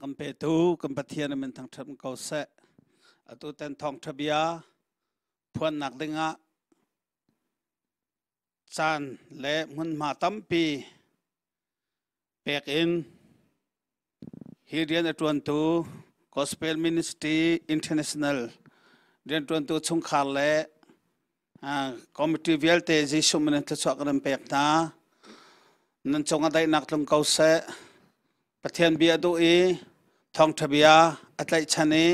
kan petu kan Pathian min thangṭhat ko seh. Atu ten thawngṭha bia phuannak dingah caan le hmunhma tampi pek in hi rian a ṭuantu Gospel Ministry International rianṭuantu chungkhar le committee vialte Jesuh min in thluachuah kan in pek hna. Nan cung ah daihnak tlung ko seh. Pathian bia duh i thawngṭha bia a tlaihchan i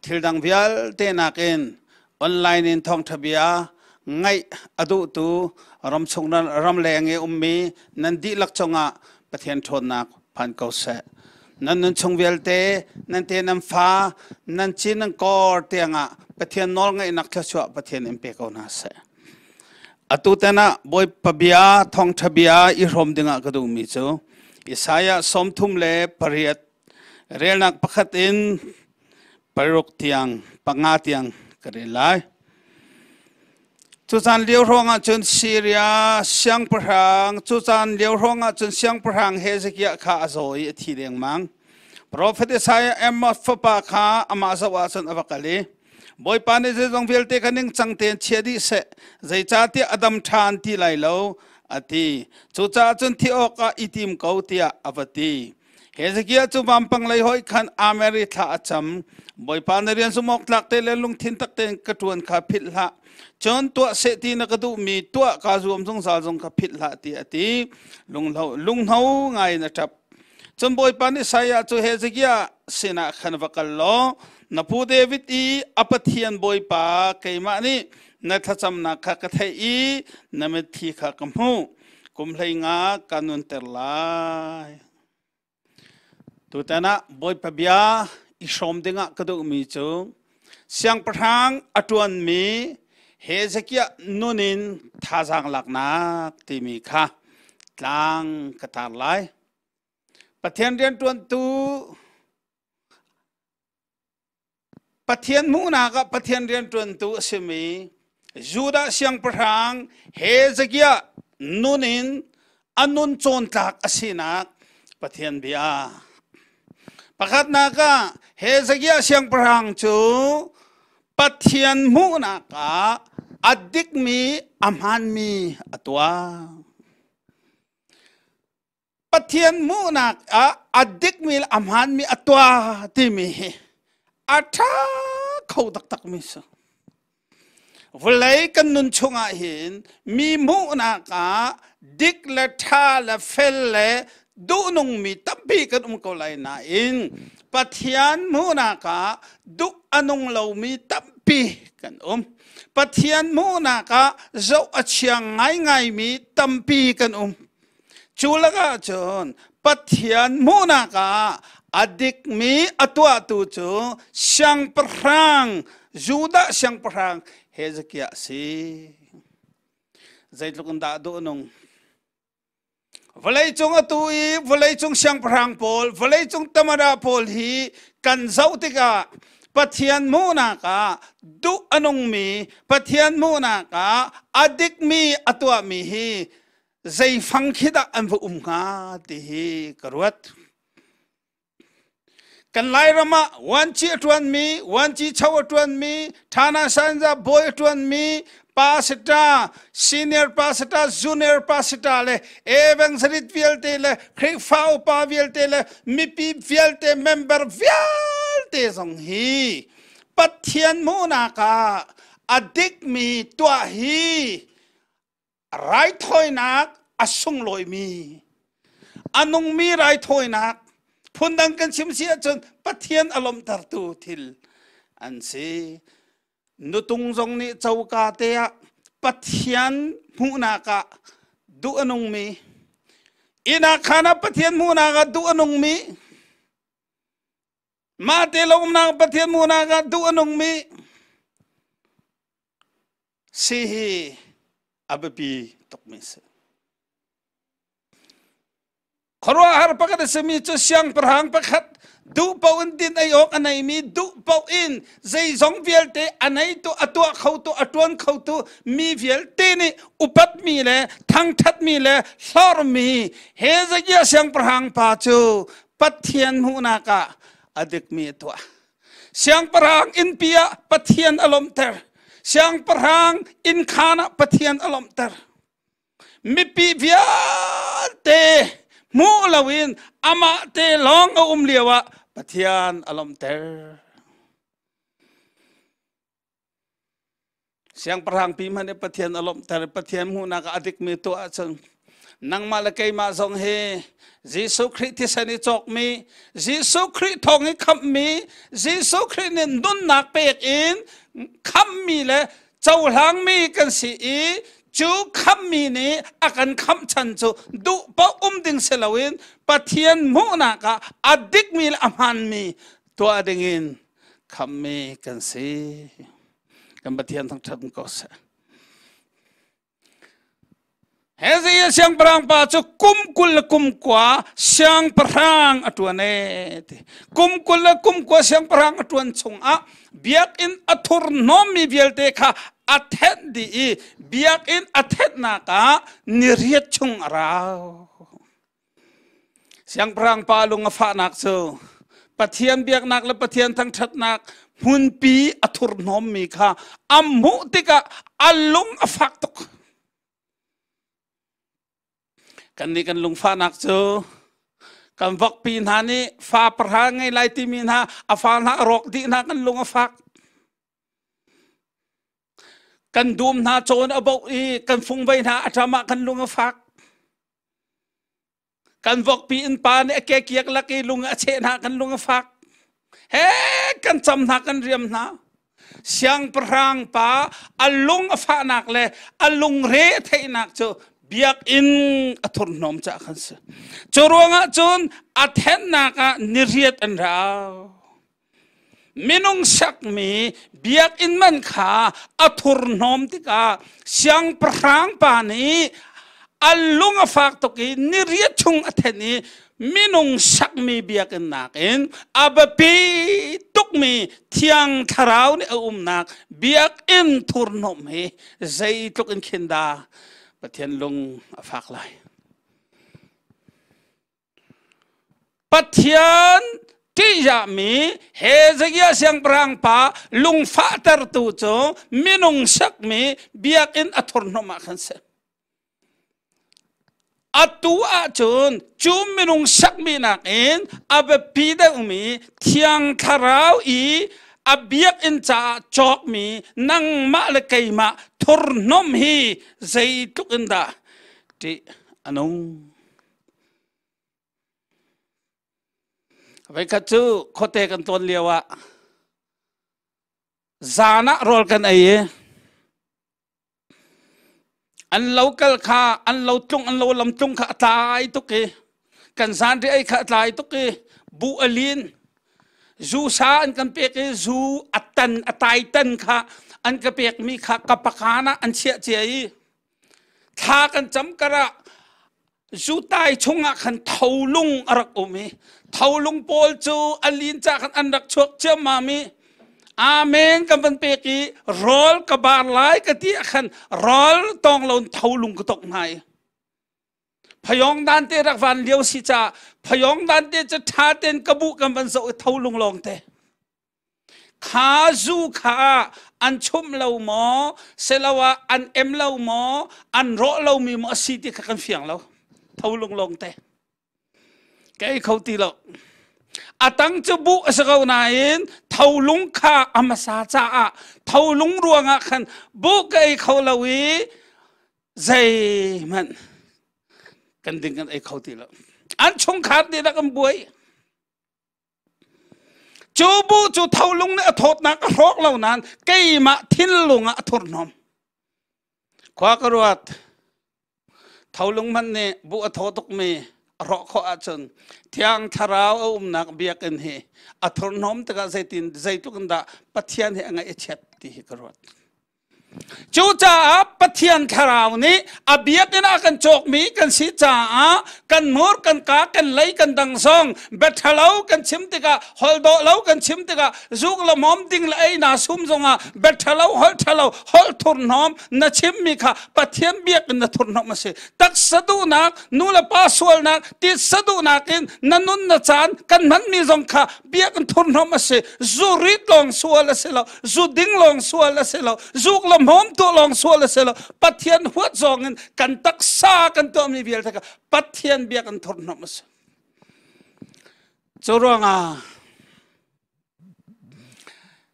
thil dang vialte nakin online in thawngṭha bia ngaih a duhtu ramchung ramleng i ummi nan dihlak cungah Pathian ṭhawnnak phan ko seh. Nan nunchung vialte, nan te nan fa, nan cin nan kor tiangah Pathian nawlngaihnak thluachuah Pathian in pe ko hna seh. Atu tan ah Bawipa bia thawngṭha bia i hrawm dingah ka duhmi cu Isaiah 38 relnak pakhat in paruk tiang panga tiang ka rel lai. Cu caan lio hrawngah cun Syria siangpahrang cu caan lio hrawngah cun siangpahrang Hezekiah kha a zaw i a thi dengmang. Profet Isaiah Amos fapa kha amah zoh ah cun a va kal i Bawipa nih zeizong vialte kha ningcang tein chia dih seh, zeicahtiah a dam ṭhan ti lai lo, a ti. Cucaah cun thi awkah i tim ko, tiah a va ti. Hezekiah cu vampang lei hoih khan Amer i thla a cam. Bawipa na rian zumh awk tlak te le lungthin tak tein ka ṭuan kha philh hlah. Cun tuah seh ti na ka duhmi tuah kaa zuam zungzal zong kha philh hlah, tiah a ti. Lunghno ngai in a ṭap. Cun Bawipa nih Isaiah cu Hezekiah sinah khan va kal law na pu David i a Pathian Bawipa keimah nih na thlacamnak kha ka theih i na mitthli kha ka hmuh. Kum 15 ka nunter lai. Tutan ah Bawipa bia i hrawm dingah ka duhmi cu siangpahrang a ṭuanmi Hezekiah nun in thazaang laknak timi kha tlang ka tar lai. Pathian rianṭuantu Pathian hmuhnak ah Pathian rianṭuantu a simi Judah siangpahrang Hezekiah nun in a nun cawntlak a sinak Pathian bia. Pakhatnak ah Hezekiah siangpahrang cu Pathian hmuhnak ah a dikmi a hmaanmi a tuah. Pathian hmuhnak ah a dikmi le a hmaanmi a tuah timi hi a ṭha kho taktakmi si. Vawlei kan nun chungah hin mi hmuhnak ah dik le ṭha le fel le duhnungmi tampi kan um ko lai nain Pathian hmuhnak ah duh a nung lomi tampi kan um. Pathian hmuhnak ah zoh a chia ngaingaimi tampi kan um. Cu lakah cun Pathian hmuhnak ah a dikmi a tuahtu cu siangpahrang Judah siangpahrang Hezekiah a si. Zeitluk in dah duh nung. Vawleicung atu i vawleicung siangpahrang pawl, vawleicung tamada pawl hi kan zoh tikah Pathian hmuhnak ah duh a nungmi, Pathian hmuhnak ah a dikmi a tuahmi hi zei fang khi dah an va um hnga ti hi ka ruat. Kan Lairam ah vuanci a ṭuanmi, vuanci cho a ṭuanmi, Thana Sanza bawi a ṭuanmi, pastor, senior pastor, junior pastor le evangelist vialte le Khrihfa upa vialte le mipi vialte member vialte zong hi Pathian hmuhnak ah a dikmi tuah hi Raithawinak a sunglawimi, a nungmi raithawinak phundang kan chim si ahcun Pathian a lawmhtertu thil an si. Nutung zong nih coka te ah Pathian hmuhnak ah duh a nungmi, inn ah khan ah Pathian hmuhnak ah duh a nungmi, mah te lo umnak Pathian hmuhnak ah duh a nungmi, Si hi a biapi tukmi a si. Khuaruahhar pakhat a simi cu siangpahrang pakhat duh paoh in din ei awk a neimi duh paoh in zeizong vialte a neitu a tuah khotu a ṭuan khotu mi vialte nih upatmi le thangṭhatmi le hlorhmi Hezekiah siangpahrang pa cu Pathian hmuhnak ah A dikmi a tuah. Siangpahrang innpi ah Pathian a lawmhter. Siangpahrang innkhaan ah Pathian a lawmhter. Mipi vialte hmuh loin amah te lawng a um lio ah Pathian a lawmhter. Siangpahrang pi hmanh nih Pathian a lawmhter i Pathian hmuhnak ah a dikmi tuah ahcun nangmah le keimah zong hi Jesuh Khrih thisen i cawkmi, Jesuh Khrih thawng i khamhmi, Jesuh Khrih nih nunnak pek in khamhmi le cohlangmi kan si i cu khamhmi nih a kan khamh chan cu duh paoh um ding si loin Pathian hmuhnak ah a dikmi le a hmaanmi tuah dingin khamhmi kan si. Kan Pathian thangṭhat ko seh. Hezekiah siangpahrang pa cu kum 20 le kum 20 siangpahrang a ṭuan e ti. Kum 20 le kum 20 siangpahrang a ṭuan chungah biakinn a thurhnawmmi vialte kha a thenh dih i biakinn a thenhnak ah niriat chung a rau. Siangpahrang pa lung a fahnak cu Pathian biaknak le Pathian thangṭhatnak hmunpi a thurhnawmmi kha a hmuh tikah a lung a fak tuk. Kannih kan lungfahnak cu kan vokpi hna nih fa pahra ngei lai timi hna a fa hna a rawk dih hna kan lung a fak. Kan dum hna cawn a boh i kan fungvei hna a ṭam ah kan lung a fak. Kan vokpi in pa nih a ke kiak lak i lung a cheh hna kan lung a fak. He kan cam hna kan riam hna. Siangpahrang pa a lung a fahnak le a lungre a theihnak cu biakinn a thurhnawm caah khan si. Cu ruangah cun a thennak ah niriat an rau. Minung sakmi biakinn man kha a thurhnawm tikah siangpahrang pa nih a lung a fak tuk i niriat chung a then i minung sakmi biakinn nakin a biapi tukmi thiang thlarau nih a umnak biakinn thurhnawm hi zeitluk in khin dah Pathian lung a fak lai. Pathian ṭihzahmi Hezekiah siangpahrang pa lungfahtertu cu minung sakmi biakinn a thurhnawm ah khan si. Atu ahcun cu minung sakmi nakin a biapi deuhmi Thiang Thlarau i a biakinn caah cawkmi nangmah le keimah thurhnawm hi zeitluk in dah ṭih a nung. Voikhat cu khuate kan tlawn lio ah zan ah rawl kan ei i an lo kal kha an lo tlung an lo lam tlung kha a tlai tuk i kan zanri ei kha a tlai tuk i buh a lin zu sa an kan pek i zu a tan a tai tan kha an ka pekmi kha ka pakan ah an chiah cia i thla kan cam karah Zutai chungah khan tholung a rak um i tholung pawl cu a lin ca khan an rak chuak ciammam i Amen kan van pek i rawl ka bar lai ka ti ah khan rawl tong lo in tholung ka tok hna i phayong dan te rak van lio si ca phayong dan te cu tha ten ka bu kan van zoh i tholung lawng te Kha zu kha an chumh lo maw, siloah an em lo maw, an rawh lomi maw a si ti kha kan fiang lo. Tho lunglong te. Ka ei kho ti lo. A tang cu buh a si ko nain tholung kha a hmasa caah tholung ruangah khan buh ka ei kho lo i zeihmanh kan ding kan ei kho ti lo. An chungkhar nih rak an buai. Cu bu cu tholung nih a thawtnak a hrawk lo nain keimah thinlung ah a thurhnawm. Khua ka ruat. Tholung hmanh nih bu a thaw tukmi a hrawh khawh ahcun Thiang Thlarau a umnak biakinn hi a thurhnawm tikah zeitin zeitluk in dah Pathian hi a ngaih a chiat ti hi ka ruat. Cucaah Pathian thlarau nih a biakinn ah kan cawkmi kan si caah kan hmur, kan ka, kan lei, kan dang zong biaṭhalo kan chim tikah, holh dawh lo kan chim tikah, zuk le hmawm ding le ei na sum zongah biaṭhalo, holh ṭhalo, holh thurhnawm na chimmi kha Pathian biakinn na thurhnawm a si. Taksa duhnak, nu le pa sualnak, titsa duhnak in na nun na caan kan hmanmi zong kha biakinn thurhnawm a si. Zurit lawng sual a si lo, zu ding lawng sual a si lo, zuk le hmawm tuah lawng sual a si lo. Pathian huat zawng in kan taksa kan tuahmi vialte kha Pathian biakinn thurhnawm a si. Cu ruangah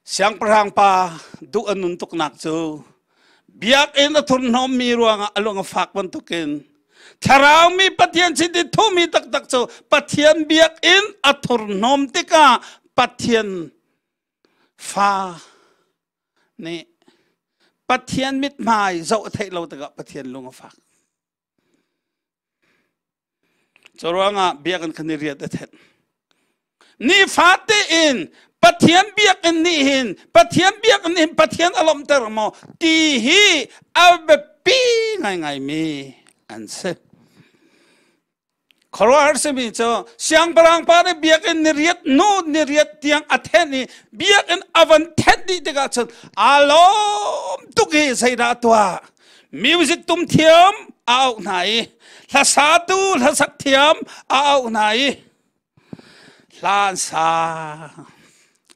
siangpahrang pa duh a nun tuknak cu biakinn a thurhnawmmi ruangah a lung a fak bantukin thlarau mi Pathian chiti thumi taktak cu Pathian biakinn a thurhnawm tikah Pathian fa nih Pathian mithmai zoh a theih lo tikah Pathian lung a fak. Cu ruangah biakinn kha ni riat a thenh. Nifate in Pathian biakinn nih hin Pathian biakinn hin Pathian a lawmhter maw ti hi a biapi ngaingaimi an si. Khuaruahhar simi cu siangpahrang pa nih biakinn ni riat hnu ni riat tiang a thenh i biakinn a van thenh dih tikah cun aa lawm tuk i zeidah a tuah? Music tum thiam a auh hna i hlasatu hlasak thiam a auh hna i hla an sa.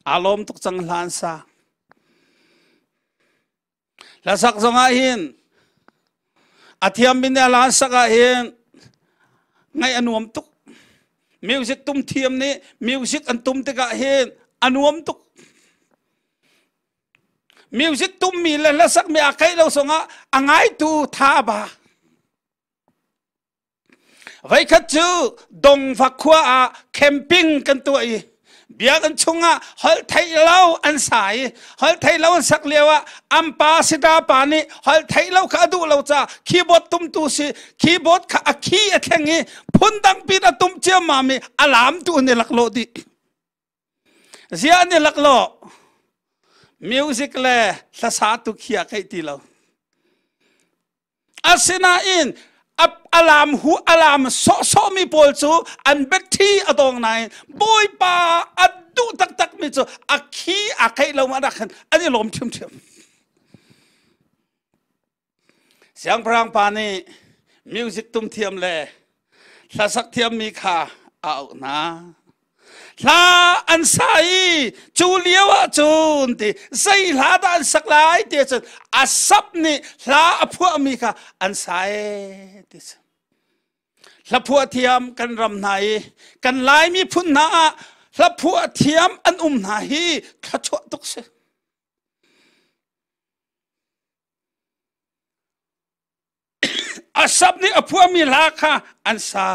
Aa lawm tuk cang hla an sa. Hlasak zongah hin a thiam mi nih hla an sak ah hin ngaih a nuam tuk. Music tum thiam nih music an tum tikah hin a nuam tuk. Music tummi le hlasakmi aa keih lo zongah a ngaitu tha a ba. Voikhat cu Dongva khua ah camping kan tuah i biakinn chungah holh theih lo an sa i holh theih lo an sak lio ah an pa sita pa nih holh theih lo kha a duh lo caah keyboard tumtu si keyboard kha a key a thleng i phundang pin a tum ciammam i a lam tu an i laklawh dih. Ziah an i laklawh? Music le hlasa tu khi a keih ti lo. Asinain alam hu alam sawhsawhmi pawl cu an biathi a dawng nain Bawipa a duh taktakmi cu a khi a keih lo ma rak khan an i lawm ṭhiamṭhiam. Siangpahrang pa nih music tum thiam le hlasak thiammi kha a auh hna. Hla an sa i cu lio ah cun ti zei hla dah an sak lai ti cun a sap nih hla a phuahmi kha an sa e ti si. Hlaphuah thiam kan ram hna i kan Laimi phun hna ah hlaphuah thiam an um hna hi thluachuah tuk si. Asap nih a phuahmi hla kha an sa.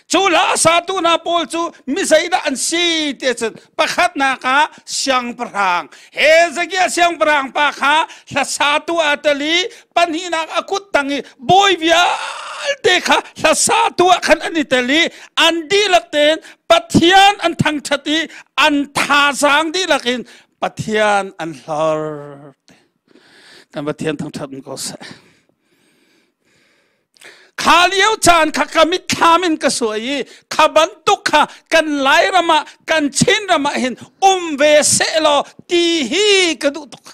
Cu hla a satu hna pawl cu mi zeidah an si ti cun pakhatnak ah siangpahrang Hezekiah siangpahrang pa kha hlasatu aa tel i pahnihnak a kut tang i bawi vialte kha hlasatu ah khan an i tel i an dihlak tein Pathian an thangṭhat i an thazaang dihlak in Pathian an hlor. Kan Pathian thangṭhat ko seh. Kha lio caan kha ka mitthlam in ka suai i kha bantuk kha kan Lairam ah kan Chinram ah hin um ve seh law ti hi ka duh tuk.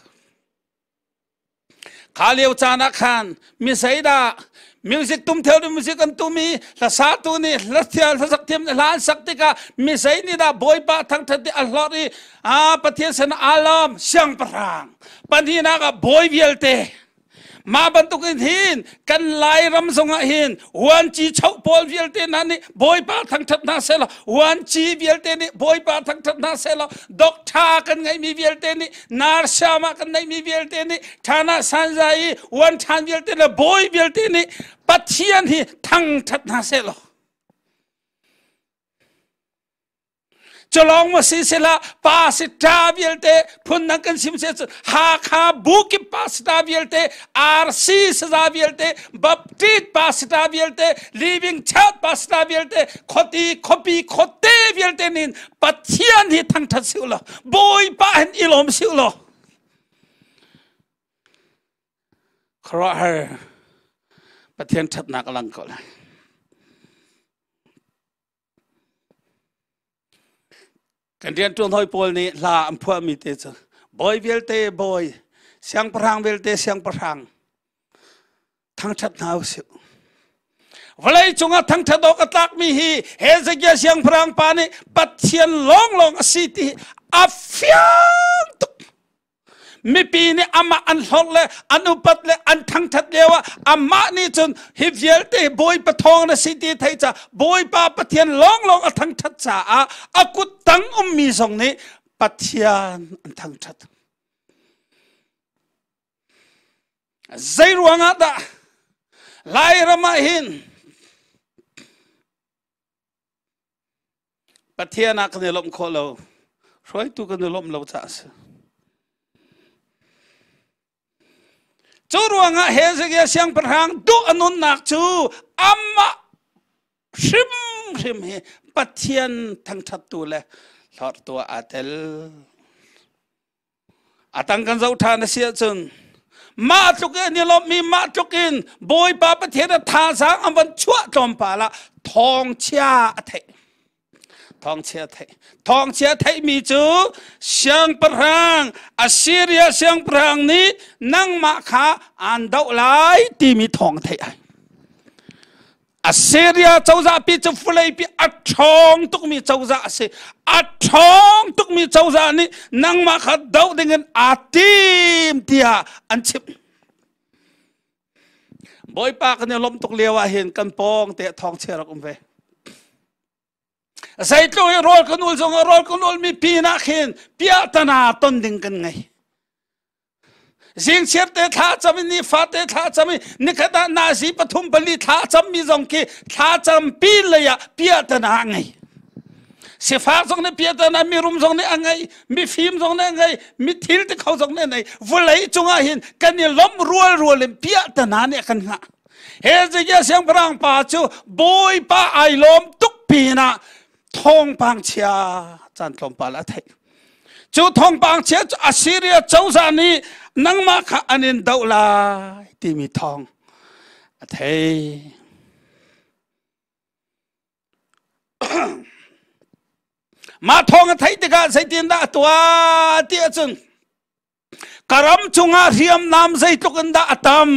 Kha lio caan ah khan mi zeidah music tum theu music an tum i hlasatu nih hlathial hlasak thiam nih hla an sak tikah mi zei nih dah Bawipa thangṭhat i a hlorh i a Pathian sin aa lawm siangpahrang pahnihnak ah bawi vialte Mah bantukin hin kan Lairam zongah hin vuanci choh pawl vialte hna nih Bawipa thangṭhat hna sehlaw vuanci vialte nih Bawipa thangṭhat hna sehlaw doctor kan ngeihmi vialte nih narsiam ah kan neihmi vialte nih ṭhana sanza i uan ṭhan vialte le bawi vialte nih Pathian hi thangṭhat hna sehlaw Culawng ma si sila pa sita vialte phun dang kan sim se Hakha bukip pa sita vialte RC saza vialte Baptist pa sita vialte Living Church pa sita vialte khoti khopi khote vialte nin Pathian hi thangthat si ulaw Bawipa hin i lawm si ulaw. Khuaruahhar Pathian ṭhatnak a lang ko lai. Kan rianṭuan hawi pawl nih hla an phuahmi te cu bawi vialte bawi, siangpahrang vialte siangpahrang thangṭhat hna usih. Vawlei cungah thangṭhat awk a tlakmi hi Hezekiah siangpahrang pa nih Pathian lawnglawng a si ti a fiang tuk. Mipi nih amah an hlorh le an upat le an thangthat lio ah amah nih cun hi vialte Bawipa thawng na si ti thei ca Bawipa Pathian lawnglawng a thangthat caah a kut tang ummi zong nih Pathian an thangthat. Zei ruangah dah Lairam ah hin Pathian ah kan i lawmh khawh lo. Hruaitu kan i lawmh lo caah a si. Cu ruangah Hezekiah siangpahrang duh a nunnak cu amah hrimhrim hi Pathian thangṭhattu le hlorhtu ah aa tel. A tang kan zoh ṭhan a si ahcun mah tluk in i lawmhmi mah tluk in Bawipa Pathian a thazaang an van chuah tlawmpal ah thawngchia a theih. Thawngchia a theih. Thawngchia a theihmi cu siangpahrang Assyria siangpahrang nih nangmah kha aan doh lai timi thawng a theih ai. Assyria cozah pi cu vawleipi a ṭhawng tukmi cozah a si. A ṭhawng tukmi cozah nih nangmah kha doh dingin aa tim tiah an chimh. Bawipa kan i lawmh tuk lio ah hin kan pawng te thawngchia rak um ve. Zeitluk i rawl kan ul zong ah rawl kan ulmi pinah khin piahtana ton ding kan ngei. Zingchiar te thla cam in nifa te thla cam i nikhat ah nazi pathum pali thla cam mi zong khi thla cam pi lei ah piahtana a ngei. Sifak zong nih piahtana, mirum zong nih a ngei, mifim zong nih a ngei, mithil ti kho zong nih a ngei. Vawlei cungah hin kan i lawmh rual rual in piahtana nih a kan hngah. Hezekiah siangpahrang pa cu Bawipa ai lawm tuk pinah thawngpang chia caan tlawmpal a theih. Cu thawngpang chia cu Assyria cozah nih nangmah kha an in doh lai timi thawng a thei. Mah thawng a theih tikah zeitindah a tuah ti ahcun Ka ram cungah hriamnam zeitluk in dah a tam.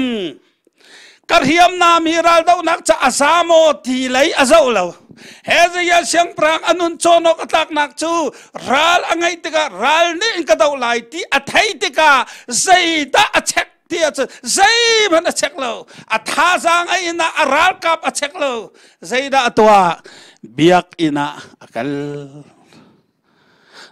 Ka hriamnam hi raldohnak ca a za maw ti lei a zoh lo. Hezekiah siangpahrang a nun cawn awk a tlaknak cu ral a ngeih tikah ral nih in ka doh lai ti a theih tikah zeidah a check ti ahcun zeihmanh a check lo. A thazaang a inn ah a ralkap a check lo. Zeidah a tuah? Biakinn ah a kal.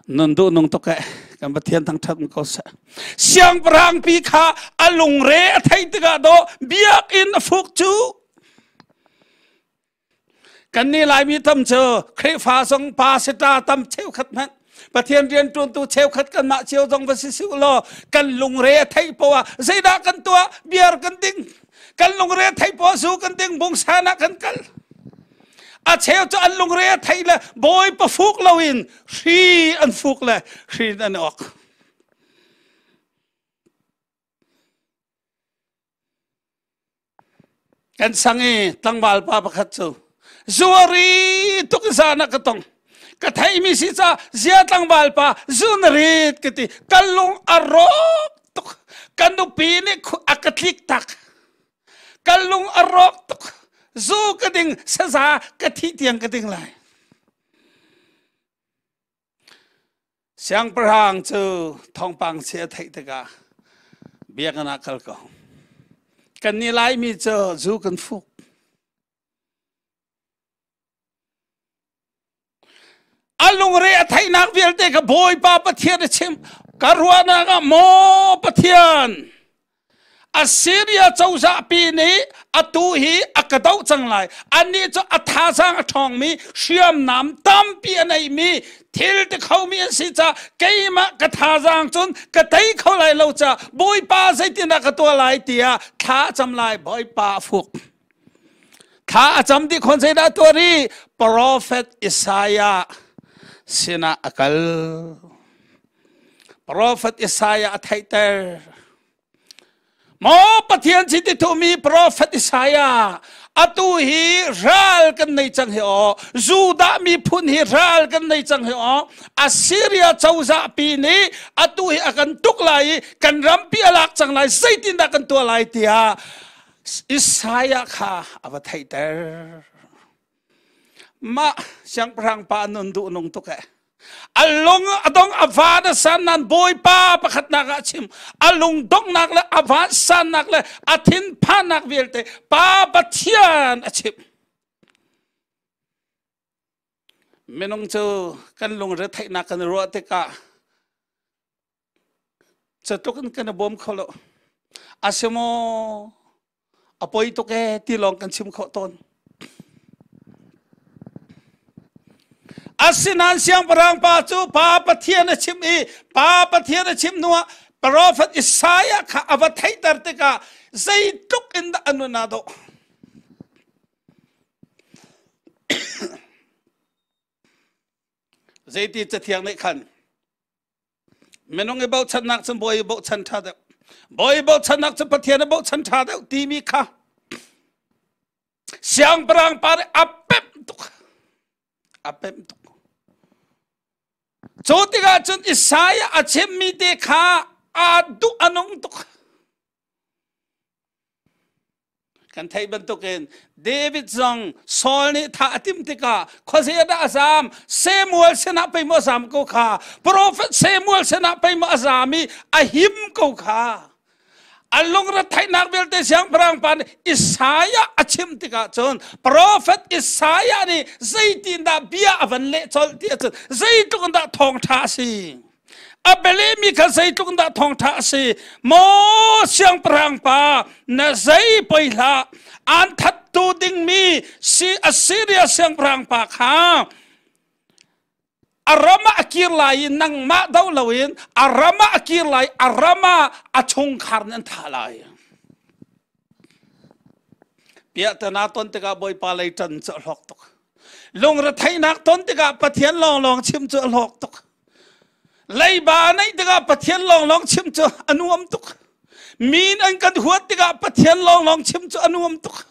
Nun duh nung tuk eh kan Pathian thangṭhat ko seh. Siangpahrang pi kha a lungre a theih tikah dawh biakinn a fuk cu. Kan nih Laimi tam cu Khrihfa zong pastor tam cheukhat hmanh Pathian rianṭuantu cheukhat kanmah cio zong va si si law kan lungre a theih poah zeidah kan tuah biar kan ding kan lungre a theih poah zu kan ding bungsan ah kan kal A cheu cu an lungre a theih le bawipa fuk loin hri an fuk le hri in an awk. Kan sang i tlangval pa pakhat cu zuari tuk zan ah ka tong. Ka theimi si ca zia tlangval pa zu na rit ka ti. Ka lung a rawk tuk. Ka nupi nih a ka tlik tak. Ka lung a rawk tuk. Zu ka ding saza ka thi tiang ka ding lai. Siangpahrang cu thawngpang chia theih tikah biakinn ah kal ko. Kan nih Laimi cu zu kan fuk. A lungre a theihnak vialte ka Bawipa Pathian a chim. Ka ruahnak ah maw Pathian Assyria cozah pi nih atu hi a ka doh cang lai. Annih cu a thazaang a ṭhawngmi hriamnam tampi a neimi thil ti khomi an si caah keimah ka thazaang cun ka tei kho lai lo caah Bawipa zeitindah ka tuah lai tiah thla a cam lai. Bawipa a fuk. Thla a cam dih khon zeidah tuah rih? Prophet Isaiah sinah a kal. Prophet Isaiah a theihter. Maw Pathian chiti thuhmi profet Isaiah, atu hi ral kan nei cang hi aw, Judah miphun hi ral kan nei cang hi aw, Assyria cozah pi nih atu hi a kan tuk lai i kan rampi a lak cang lai, zeitindah kan tuah lai tiah Isaiah kha a va theihter. Mah siangpahrang pa nun duh nung tuk eh. A lung a dong a van a san nan bawipa pakhatnak ah a chim. A lung donghnak le a van sannak le a thinphannak vialte pa Pathian a chim. Minung cu kan lungre theihnak kan ruah tikah Catluk in kan i bawm kho lo. A si maw? A poi tuk ee ti lawng kan chim khawh tawn. Asinain siangpahrang pa cu Pa Pathian a chim i Pa Pathian a chim hnuah profet Isaiah kha a va theihter tikah zeitluk in dah a nun aa dawh. Zeiti cathiang nih khan Minung i bochannak cun bawi i bochan ṭha deuh. Bawi i bochannak cun Pathian i bochan ṭha deuh timi kha siangpahrang pa nih a pemh tuk. A pemh tuk. Cu tikah cun Isaiah a chimmi te kha aa duh a nung tuk. Kan theih bantukin David zong Saul nih thah a timh tikah khuazei dah a zam Samuel sinah pei maw a zam ko kha Prophet Samuel sinah pei maw a zam i a him ko kha a lungre theihnak vialte siangpahrang pa nih Isaiah a chim tikah cun Prophet Isaiah nih zeitindah bia a van leh colh ti ahcun zeitluk in dah thawngṭha a si A bialehmi kha zeitluk dah thawngṭha a si. Maw siangpahrang pa, na zei poi hlah. Aan thattu dingmi si Assyria siangpahrang pa kha a ram ah a kir lai i nangmah do loin a ram ah a kir lai, a ram ah a chungkhar nih an thah lai. Piahtana ton tikah Bawipa lei ṭan cu a hlawk tuk. Lungretheihnak ton tikah Pathian lawnglawng chim cu a hlawk tuk. Leiba neih tikah Pathian lawnglawng chim cu a nuam tuk. Min an kan huat tikah Pathian lawnglawng chim cu a nuam tuk.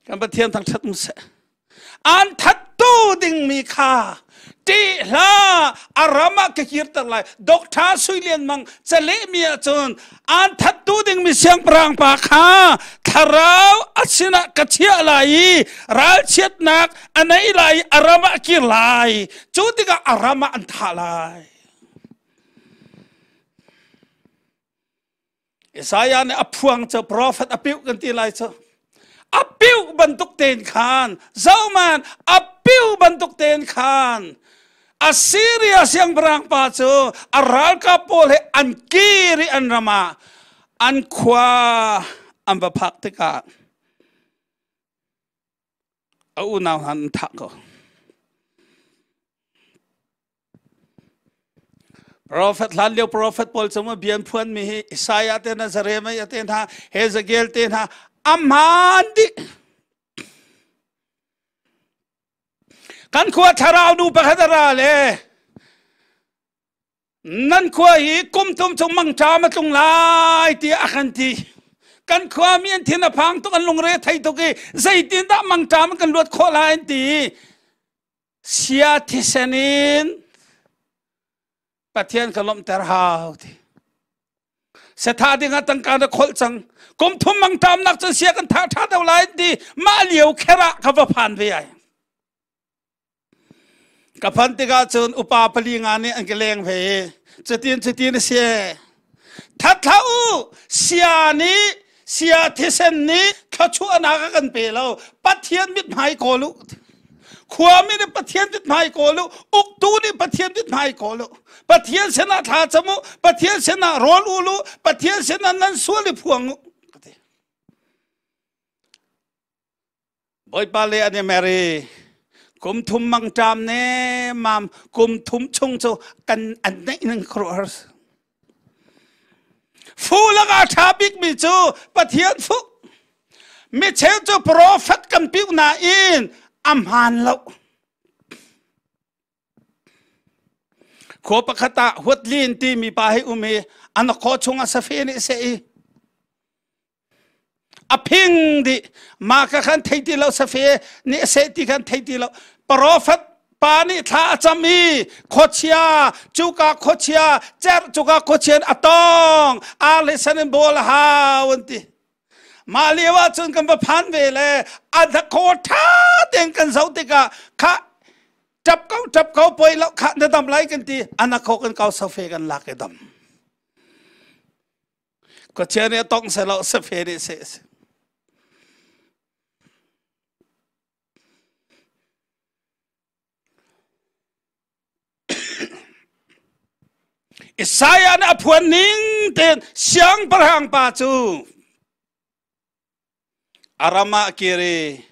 Kan Pathian thangṭhat mu seh. An thattu dingmi kha ṭih hlah a ram ah ka kirter lai. Doctor Sui Lian Mang calehmi ahcun an thattu dingmi siangpahrang pa kha thlarau a sinah ka chiah lai i ralchiatnak a nei lai i a ram ah a kir lai. Cu tikah a ram ah an thah lai. Isaiah nih a phuang cu prophet a piuh kan ti lai cu. A piuh bantuk tein khan zohman a piuh bantuk tein khan Assyria siangpahrang pa cu a ralkap pawl he an kir i an ram ah an khua an va phak tikah a unau hna an thah ko. Prophet hlan lio prophet pawl cu maw bia an phuanmi hi Isaiah te hna Jeremiah te hna Hezekiel te hna a hmaan dih. Kan khua thlarau nu pakhat a ra le nan khua hi kum thum chung mangṭam a tlung lai tiah a kan ti. Kan khua mi an thin a phang tuk an lungre thei tuk i zeitindah mangṭam kan luat khawh lai an ti. Sia thisen in Pathian ka lawmhter hau ti. Setha ding ah tangka na kholh cang. Kum thum mangṭamnak cun sia kan thah ṭha deuh lai ti mah lio kher ah ka va phan ve ai. Ka phan tikah cun upa pali nga nih an ka leng ve i cutin cutin a si. That hlah u sia nih sia thisen nih thluachuahnak a kan pe lo Pathian mithmai kawl u khuami nih Pathian mithmai kawl u uktu nih Pathian mithmai kawl u Pathian sinah thla cam u Pathian sinah rawl ul u Pathian sinah nan sual i phuang u Bawipa le an i mer i kum thum mangṭam ne mam kum thum chung cu kan an neih ning khuaruahhar fu lakah ṭha bikmi cu Pathian fu mi cheu cu profet kan piu nain a hmaan lo khua pakhat ah huatlin timi pa hi um i an khaw chung ah safe nih seh i. A phing dih. Mah ka khan thei ti lo safe nih a seh ti khan thei ti lo. Prophet pa nih thla a cam i khuachia cuka khuachia cerh cuka khuachia a tong ar le san in bawl a hau an ti. Mah lio ah cun kan va phan ve le a khaw ṭha tein kan zoh tikah kha ṭap ko ṭap ko poi lo kha na dam lai kan ti ana kho kan kau sofe kan lak i dam. Khuachia nih a tong seh lo safe nih seh si. Isaiah nih a phuan ning tein siangpahrang pa cu a ram ah kir i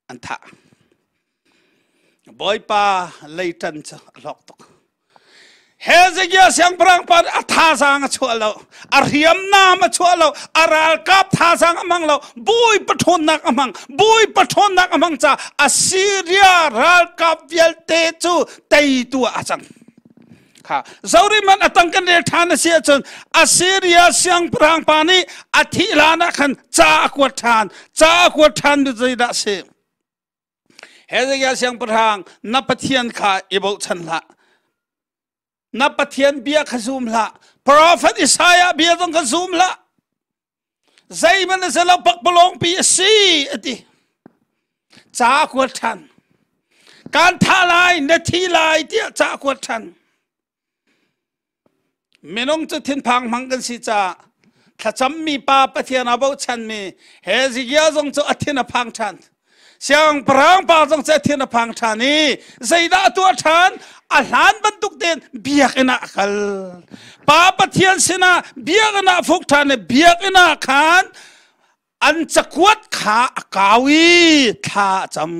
an thah. Bawipa leiṭan cu a hlawk tuk. Hezekiah siangpahrang pa a thazaang a chuah lo, a hriamnam a chuah lo, a ralkap thazaang a hmang lo, bawipa ṭhawnnak a hmang, bawipa ṭhawnnak a hmang caah Assyria ralkap vialte cu teitu ah a cang. Kha zoriman a tang kan rel ṭhan a si ahcun Assyria siangpahrang pa nih a thih hlan ah khan ca a kuat ṭhan, ca a kuat ṭhan mi zeidah a si? Hezekiah siangpahrang na Pathian kha i bochan hlah. Na Pathian bia kha zum hlah. Prophet Isaiah bia zong kha zum hlah. Zeihmanh a si lo pakpalawng pi a si a ti. Ca kuat ṭhan. Kan thah lai, na thi lai tiah ca kuat ṭhan. Minung cu thinphang hmang kan si caah thlacammi pa Pathian aa bochanmi Hezekiah zong cu a thin a phang ṭhan. Siangpahrang pa zong cu a thin a phang ṭhan i zeidah a tuah ṭhan? A hlan bantuk tein biakinn ah a kal. Pa Pathian sinah biakinn ah a fuk ṭhan i biakinn ah khan an cakuat kha a kau i thla a cam.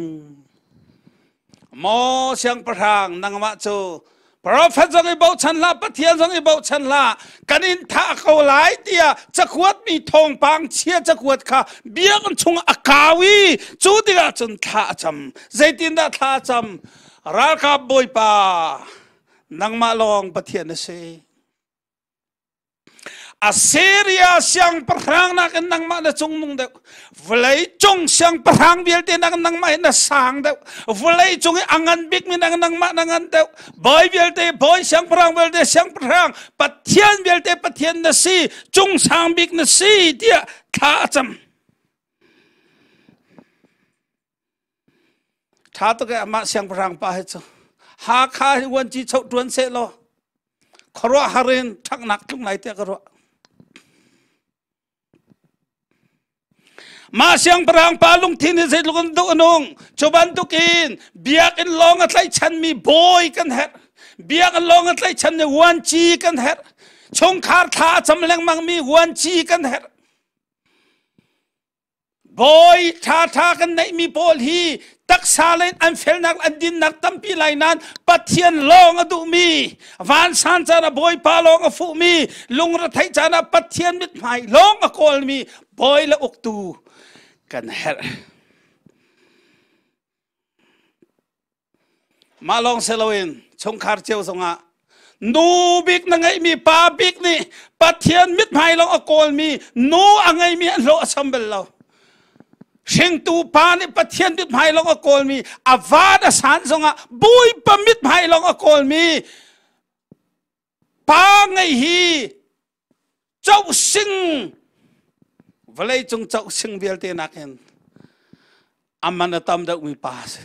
Maw siangpahrang nangmah cu profet zong i bochan hlah Pathian zong i bochan hlah kan in thah ko lai tiah cakuat mi thawngpang chia cakuat kha biakinn chung a kau i cu tikah cun thla a cam. Zeitindah thla a cam? Ralkap bawipa nangmah lawng Pathian na si. Assyria siangpahrang nakin nangmah na cungnung deuh. Vawlei cung siangpahrang vialte nakin nangmah hi na sang deuh. Vawlei cung i a ngan bikmi nakin nangmah na ngan deuh. Bawi vialte bawi, siangpahrang vialte siangpahrang, Pathian vialte Pathian na si, cung sang bik na si tiah thla a cam. Ṭha tuk e amah siangpahrang pa hi cu. Hakha hi vuanci choh ṭuan seh law khuaruahhar in ṭhangnak tlung lai tiah ka ruah. Mah siangpahrang pa lungthin hi zeitluk in duh a nung. Cu bantukin biakinn lawng a tlaihchanmi bawi kan herh. Biakinn lawng a tlaihchanmi vuanci kan herh. Chungkhar thla a cam lengmangmi vuanci kan herh. Bawi ṭhaṭha kan neihmi pawl hi taksa lei an felnak an dinnak tampi lai nain Pathian lawng a duhmi vansan caan ah Bawipa lawng a fuhmi lungretheih caan ah Pathian mithmai lawng a kawlmi bawi le uktu kan herh. Mah lawng si loin chungkhar cio zongah nu bik na ngeihmi pa bik nih Pathian mithmai lawng a kawlmi nu a ngeimi an hlawh a sam bal lo. Hringtu pa nih Pathian mithmai lawng a kawlmi a van a san zongah Bawipa mithmai lawng a kawlmi pa ngei hi cohsing vawlei cung cohsing vialte nakin a man a tam deuhmi pa a si.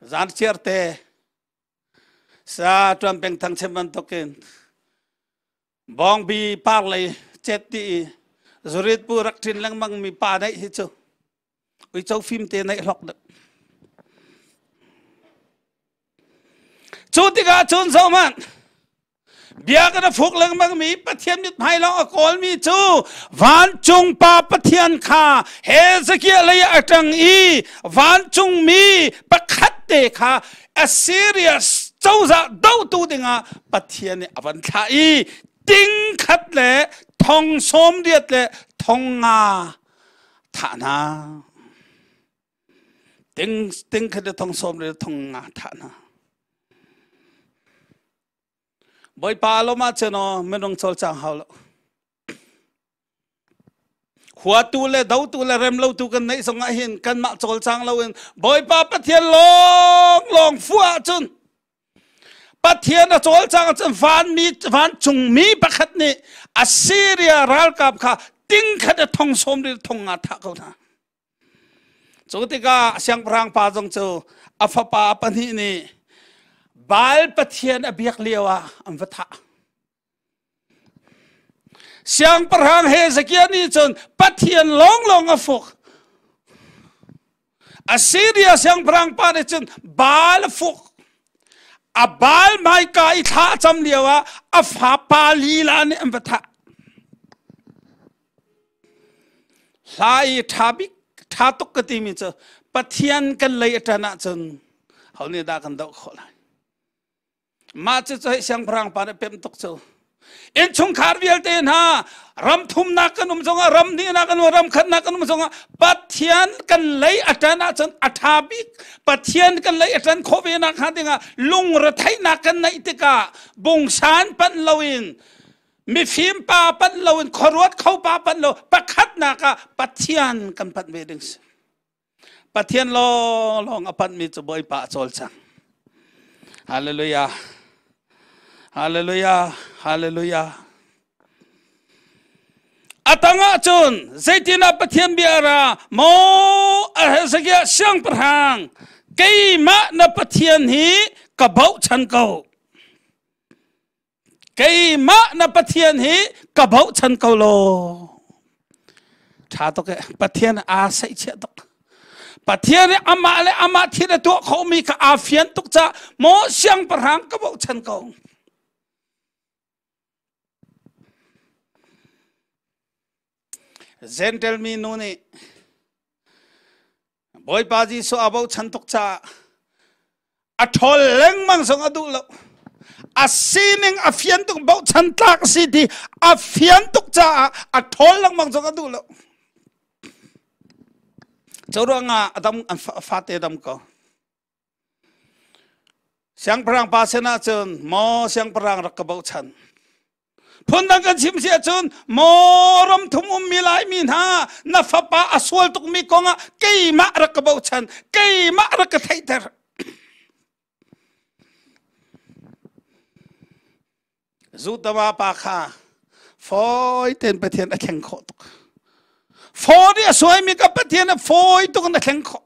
Zan chiarte sa tuan peng thang chim bantukin bawngbi par lei cet ti i zurit bu rak ṭin lengmang mi pa neih hi cu uico fim te neih hlok deuh. Cu tikah cun zohhmanh, biakinn a fuk lengmangmi Pathian mithmai lawng a kawlmi cu vancung Pa Pathian kha Hezekiah lei ah a ṭang i vancungmi pakhat te kha Assyria cozah dohtu dingah Pathian nih a van thlah i ting khat le thong sawm riat le thong nga thah hna. Ting ting khat le thong sawm le thong nga thah hna. Bawipa lawm ah cun aw minung cawlcang hau lo. Huatu le dotu le remlotu kan neih zongah hin kanmah cawlcang loin Bawipa Pathian lawng lawng fu ahcun Pathian a cawlcang ahcun vanmi vancungmi pakhat nih Assyria ralkap kha ting khat a thong sawm ri thong nga thah ko hna. Cu tikah siangpahrang pa zong cu a fapa pahnih nih Baal pathian a biak lio ah an va thah. Siangpahrang Hezekiah nih cun Pathian lawnglawng a fuk. Assyria siangpahrang pa nih cun Baal a fuk. A Baal hmaika i thla a cam lio ah a fapa lila nih an va thah. Hla i ṭha bik ṭha tuk ka timi cu Pathian kan lei a ṭan ahcun ho nih dah kan doh khawh lai? Mah cu cu siangpahrang pa nih pem tuk cu. Innchungkhar vialte hna ram thumnak kan um zongah ram hnihnak kan um ram khatnak kan um zongah Pathian kan lei a ṭan ahcun a ṭha bik Pathian kan lei a ṭan khawh ve nak hnga dingah lungretheihnak kan neih tikah bungsan panh loin mifim pa panh loin khuaruat kho pa panh lo pakhatnak ah Pathian kan panh ve ding si. Pathian lawnglawng a panhmi cu Bawipa a cawlcang. Hallelujah. Hallelujah. Hallelujah. A tangah cun zeitinah Pathian bia ra maw Hezekiah siangpahrang keimah na Pathian hi ka bochan ko. Keimah na Pathian hi ka bochan ko law. Ṭha tuk eh. Pathian aa saihchiah tuk. Pathian nih amah le amah thil a tuah khomi kha aa fian tuk caah maw siangpahrang ka bochan ko. Gentle mi nu nih Bawipa Jesuh aa bochan tuk caah a ṭhawl lengmang zong a duh lo. A sining a fian tuk bochan tlak a si ti a fian tuk caah a ṭhawl lengmang zong a duh lo. Cu ruangah a dam an fate dam ko. Siangpahrang pa sinah cun maw siangpahrang rak ka bochan. Phundang kan chim si ahcun maw ramthum ummi Laimi hna na fapa a sual tukmi kongah keimah rak ka bochan, keimah rak ka theihter. Zutama pa kha fawi tein Pathian a thleng khawh tuk. Fawi a suaimi ka Pathian a fawi tuk in a thleng khawh.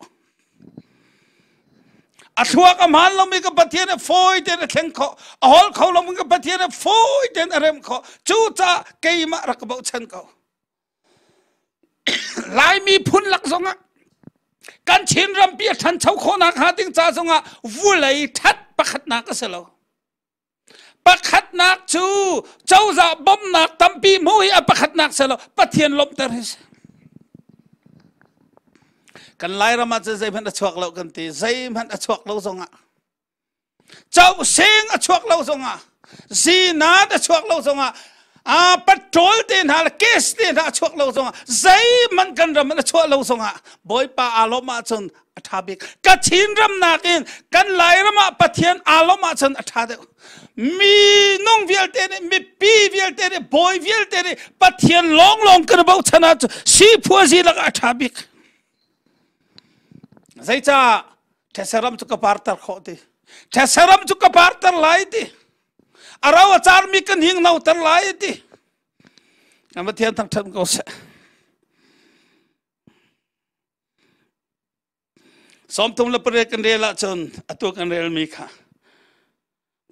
A thluak a hmaan lomi ka Pathian a fawi tein a thleng khawh. A hol kho lomi ka Pathian a fawi tein a remh khawh. Cucaah keimah rak ka bochan ko. Laimi phun lak zongah kan Chin rampi a ṭhancho khawhnak hnga ding ca zongah vulei ṭhat pakhatnak a si lo. Pakhatnak cu cozah bawmhnak tampi hmuh hi a pakhatnak si lo Pathian lawmhter hi si. Kan Lairam ah cun zeihmanh a chuak lo kan ti zeihmanh a chuak lo zongah cohsing a chuak lo zongah zinat a chuak lo zongah a patrol te hna le case te hna a chuak lo zongah zeihmanh kan ram a chuah lo zongah Bawipa aa lawmh ahcun a ṭha bik Kachin ram nakin kan Lairam ah Pathian aa lawmh ahcun a ṭha deuh mi nung vialte nih mipi vialte nih bawi vialte nih Pathian lawnglawng kan bochan ahcun siphuazi lakah a ṭha bik zeicah ṭhesaram cu ka parter khawh ti ṭhesaram cu ka parter lai ti a ro a carmi kan hing noter lai ti kan Pathian thangṭhat ko seh 38 kan rel ahcun atu kan relmi kha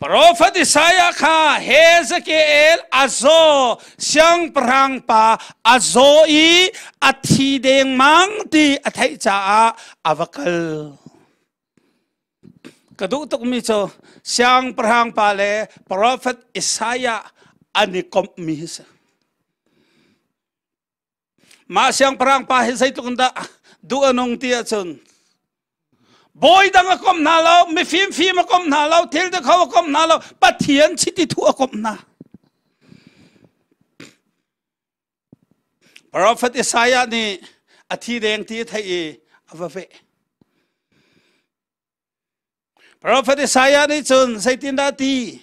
Profet Isaiah kha Hezekiel a zaw siangpahrang pa a zaw i a thi dengmang ti a theih caah a va kal. Ka duh tukmi cu siangpahrang pa le Profet Isaiah an i komhmi hi si. Mah siangpahrang pa hi zeitluk in dah duh a nung ti ahcun bawi dang a komh hna lo, mifim fim a komh hna lo, thil ti kho a komh hna lo, Pathian chiti thu a komh hna. Prophet Isaiah nih a thi deng ti a theih i a va veh. Prophet Isaiah nih cun zeitindah ti?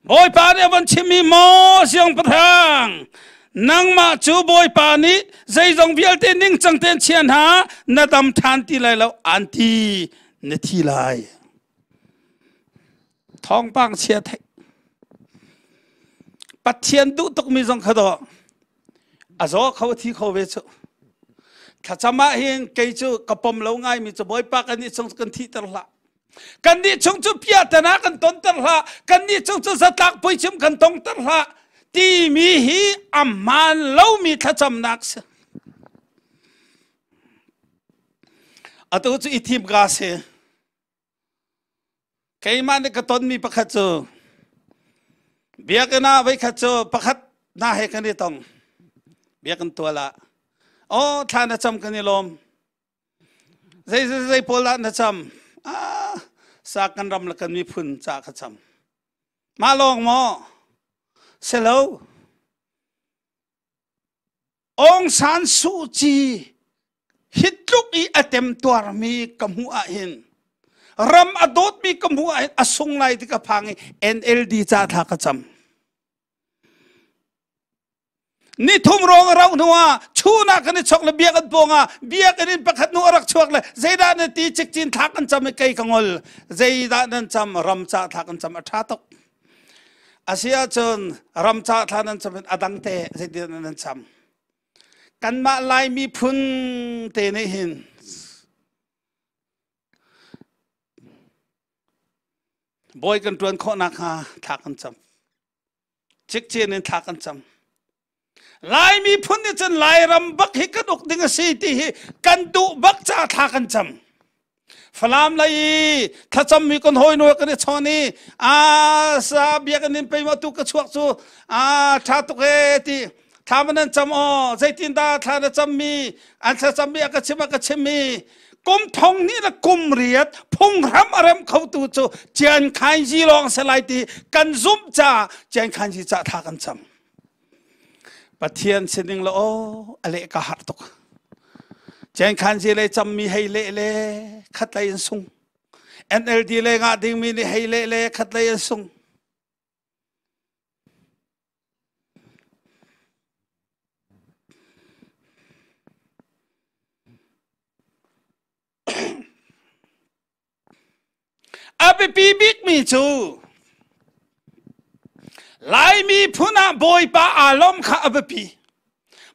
Bawipa nih a von chimmi maw siangpahrang nangmah cu Bawipa nih zeizong vialte ningcang tein chia hna na dam ṭhan ti lai lo an ti na thi lai. Thawngpang chia theih. Pathian duh tukmi zong kha dawh a zaw kho a thi kho ve cu. Thlacam ah hin kei cu ka pom lo ngaimi cu Bawipa kan nih chung kan thihter hlah. Kannih chung cu piahtana kan tonter hlah. Kannih chung cu zatlak puichim kan tongter hlah. Timi hi a hmaan lomi thlacamnak si. Atu cu i thim ka si. Keimah nih ka tonmi pakhat cu biakinn ah voikhat cu pakhat hna he kan i tong. Biakinn tual ah. Oh, thla na cam kan i lawm. Zei zei zei pawl dah na cam? Ah, sa kan ram le kan miphun ca ka cam. Mah lawng maw? Selo. Aung San Suu Kyi hi tluk i a temtuarmi ka hmuh ahhin ram a dawtmi ka hmuh ahhin a sung lai ti ka phang i NLD ca thla ka cam. Nithum rong a rauh hnuah chun ah kan i chok le biakinn pawng ah biakinn in pakhat nu a rak chuak le zeidah na ti cikcin thla kan cam i kei ka ngol zeidah nan cam ram ca thla kan cam a ṭha tuk a si ahcun ram ca thla nan cam in a dang te zeitin nan cam kanmah Lai miphun te nih hin bawi kan ṭuan khawh nakhnga thla kan cam Cikcin in thla kan cam. Lai miphun nih cun Lairam bak hi kan uk ding a si ti hi kan duh bak caah thla kan cam. Falam lei i thlacam mi kan hawi nu kan i chawn i a sa biakinn in pei ma tu ka chuak cu a tha tuk e ti thla man nan cam aw zeitin dah thla na cam mi an thlacam mi a ka chim a ka chim mi kum thong hnih le kum riat phunghram a rem khotu cu Chiang Kai-ji lawng si lai ti kan zumh caah Chiang Kai-ji ca tha kan cam. Pathian sining le aw a leh ka har tuk. Chiang Kai-ji le cammi hei leh le khat lei in sung. NLD le ngah dingmi nih hei leh le khat lei in sung. A biapi bikmi cu Laimi phun ah Bawipa aa lawm kha a biapi.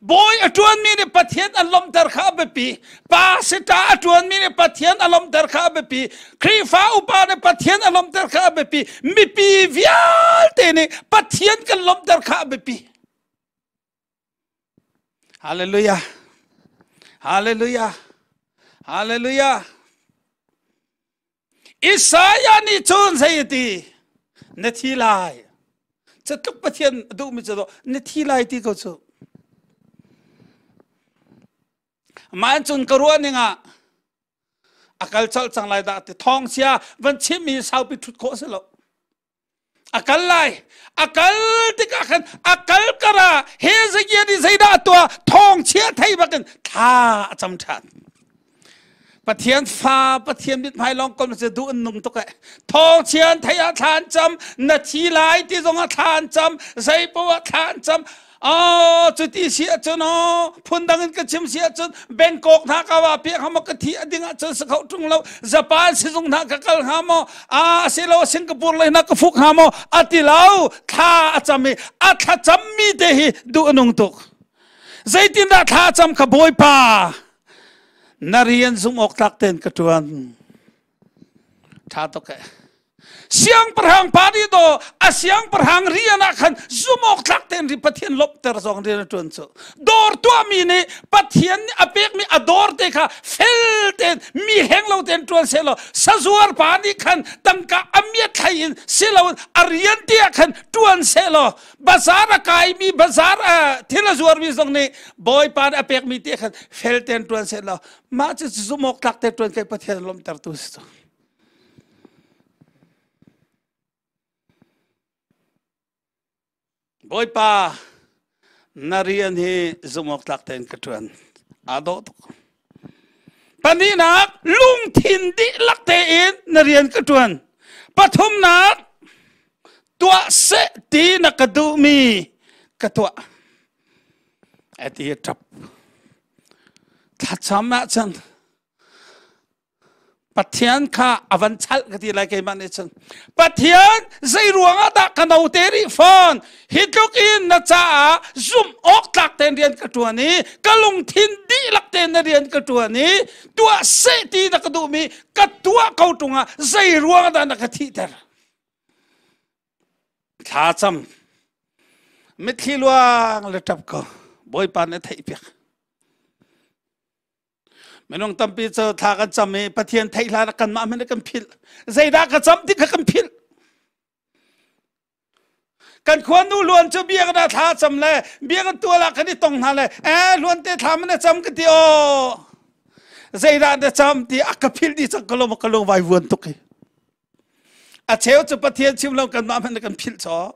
Bawi a ṭuanmi nih Pathian an lawmhter kha a biapi. Pastor a ṭuanmi nih Pathian a lawmhter kha a biapi. Khrihfa upa nih Pathian a lawmhter kha a biapi. Mipi vialte nih Pathian kan lawmhter kha a biapi. Hallelujah. Hallelujah. Hallelujah. Isaiah nih cun zei a ti? Na thi lai. Catluk Pathian a duhmi cu na thi lai ti ko cu. Mah cun ka ruah ning ah a kal colh cang lai dah ti thawng sia van chimmi saupi ṭhut khawh si lo. A kal lai. A kal tikah khan a kal kar ah Hezekiah nih zeidah a tuah? Thawngchia thei bakin thla a cam ṭhan. Pathian fa Pathian mithmai lawng kom cu duh an nung tuk eh. Thawngchia an thei ah thla an cam, na thi lai ti zong ah thla an cam, zei paoh ah thla an cam. Oh, cuti si ahcun oh, phundang in ka chim si ahcun Bangkok hna ka wa piak hnga maw ka thi a ding ahcun sa kho ṭung lo Japan sizung hna ka kal hnga maw a si lo Singapore lei hna ka fuk hnga maw a ti lo thla a cam i a thlacam mi te hi duh a nung tuk zeitindah thla a cam kha Bawipa na rian zumh awk tlak tein ka ṭuan ṭha tuk eh Siangpahrang pa nih daw a siangpahrang rian ah khan zumawk tlak tein ri Pathian lawmhter zong rian a ṭuan cu. Dawr tuahmi nih Pathian nih a pekmi a dawr te kha fel tein mi hleng lo tein ṭuan sehlaw sazuar pa nih khan tangka a miat thlai in si loin a rian te ah khan ṭuan sehlaw bazar a kaimi bazar thil a zuarmi zong nih Bawipa nih a pekmi te khan fel tein ṭuan sehlaw mah cu zumawk tlak tein ṭuan kai Pathian lawmhtertu si cu. Bawipa, na rian hi zumhawktlak tein ka ṭuan. Aa dawh tuk. Pahnihnak, lungthin dihlak tein na rian ka ṭuan. Pathumnak, Tuah seh ti na ka duhmi ka tuah. Ati a ṭap. Thlacam ahcun Pathian kha a van chalh ka ti lai keimah nih cun. Pathian zei ruangah dah ka note rih fawn? Hi tluk in na caah zumh awk tlak tein rian ka ṭuan i ka lungthin dihlak tein na rian ka ṭuan i tuah seh ti na ka duhmi ka tuah ko ṭung ah zei ruangah dah na ka thihter? Thla cam. Mitthli luang le ṭap ko. Bawipa nih a theihpiak. Minung tampi cu thla kan cam i Pathian theih hlan ah kanmah hmanh kan philh. Zeidah ka cam ti kha kan philh. Kan khua nu luan cu biakinn ah thla cam le biakinn tual ah kan i tong hna le eh luan te thla man na cam ka ti aw. Zeidah na cam ti a ka philh dih cang ka lung ka lung vai vuan tuk hi. A cheu cu Pathian chim lo kanmah hmanh kan philh chaw.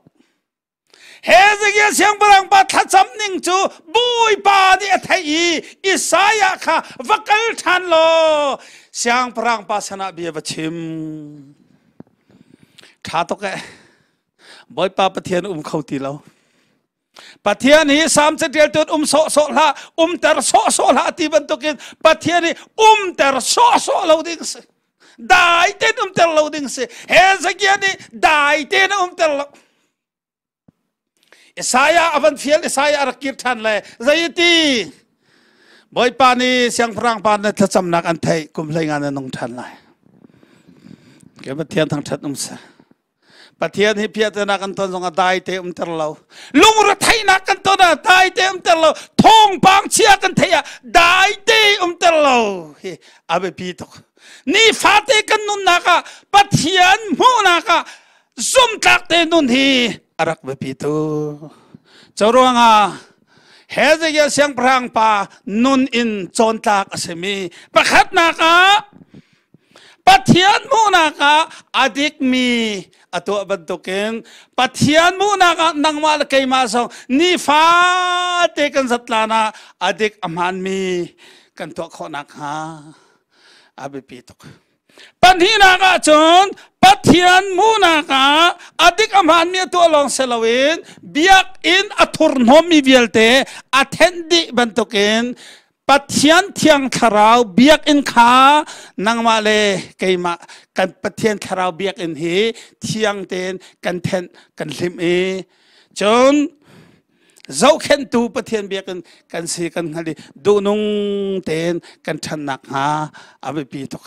Hezekiah siangpahrang pa thlacam ning cu Bawipa nih a theih i Isaiah kha va kal ṭhan law siangpahrang pa sanah bia va chim. Ṭha tuk eh. Bawipa Pathian um kho ti lo. Pathian hi Salm caṭialtu um sawhsawh hlah, umter sawhsawh hlah ti bantukin Pathian hi umter sawhsawh lo ding si. Dai tein umter lo ding si. Hezekiah nih dai tein a umter lo. Isaiah a van fial, Isaiah a rak kir ṭhan le zeiti Bawipa nih siangpahrang pa na thlacamnak an theih kum hlei nga na nung ṭhan lai. Ke Pathian thangṭhat um seh. Pathian hi piahtana kan ton zongah dai te umter lo. Lungretheihnak kan ton ah dai te umter lo. Thawngpang chia kan theih ah dai te umter lo. Hi a biapi tuk. Nifate kan nunnak ah Pathian hmuhnak ah zumtlak te nun hi a rak biapi tuk. Cu ruangah Hezekiah siangpahrang pa nun in cawntlak a simi pakhatnak ah Pathian hmuhnak ah a dikmi a tuah bantukin Pathian hmuhnak ah nangmah le keimah zong nifate kan zatlan ah a dik a hmaanmi kan tuah khawh nakhnga a biapi tuk. Pahnihnak ah cun Pathian hmuhnak ah a dik a hmaanmi a tuah lawng si loin biakinn a thurhnawmmi vialte a thenh dih bantukin Pathian Thiang Thlarau biakinn kha nangmah le keimah kan Pathian Thlarau biakinn hi thiang tein kan thenh kan hlimh i cun zohkhenhtu Pathian biakinn kan si kan hngalh i duhnung tein kan ṭhannak hnga a biapi tuk.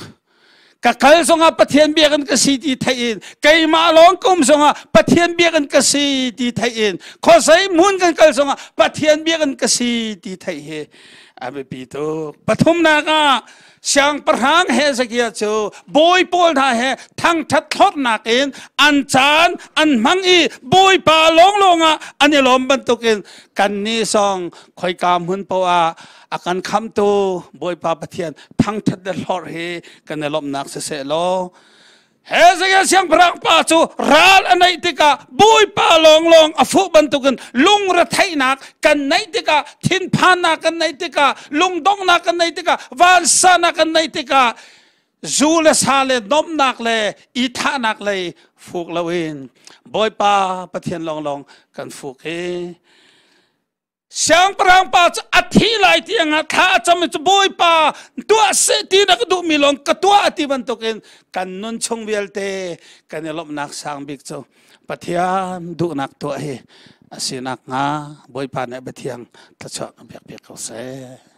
Ka kal zongah Pathian biakinn ka si ti theih in keimah lawng ka um zongah Pathian biakinn ka si ti theih in khuazei hmun kan kal zongah Pathian biakinn ka si ti theih hi a biapi tuk. Pathumnak ah siangpahrang Hezekiah cu bawi pawl hna he thangṭhat thlornak in an caan an hmang i Bawipa lawnglawng ah an i lawm bantukin kannih zong khoika hmun poah ah a kan khamtu Bawipa Pathian thangṭhat le hlorh hi kan i lawmhnak siseh law Hezekiah siangpahrang pa cu ral a neih tikah Bawipa lawnglawng a fuh bantukin lungretheihnak kan neih tikah thinphannak kan neih tikah lungdonghnak kan neih tikah vansanak kan neih tikah zu le sa le nomnak le i thahnak lei fuk loin Bawipa Pathian lawnglawng kan fuk i Siangpahrang pa cu a thi lai tiangah thla a cam i cu Bawipa tuah seh ti na ka duhmi lawng ka tuah a ti bantukin kan nun chung vialte kan i lawmhnak sang bik cu Pathian duhnak tuah hi a si nakhnga Bawipa nih Pathian thluachuah kan pek piak ko seh.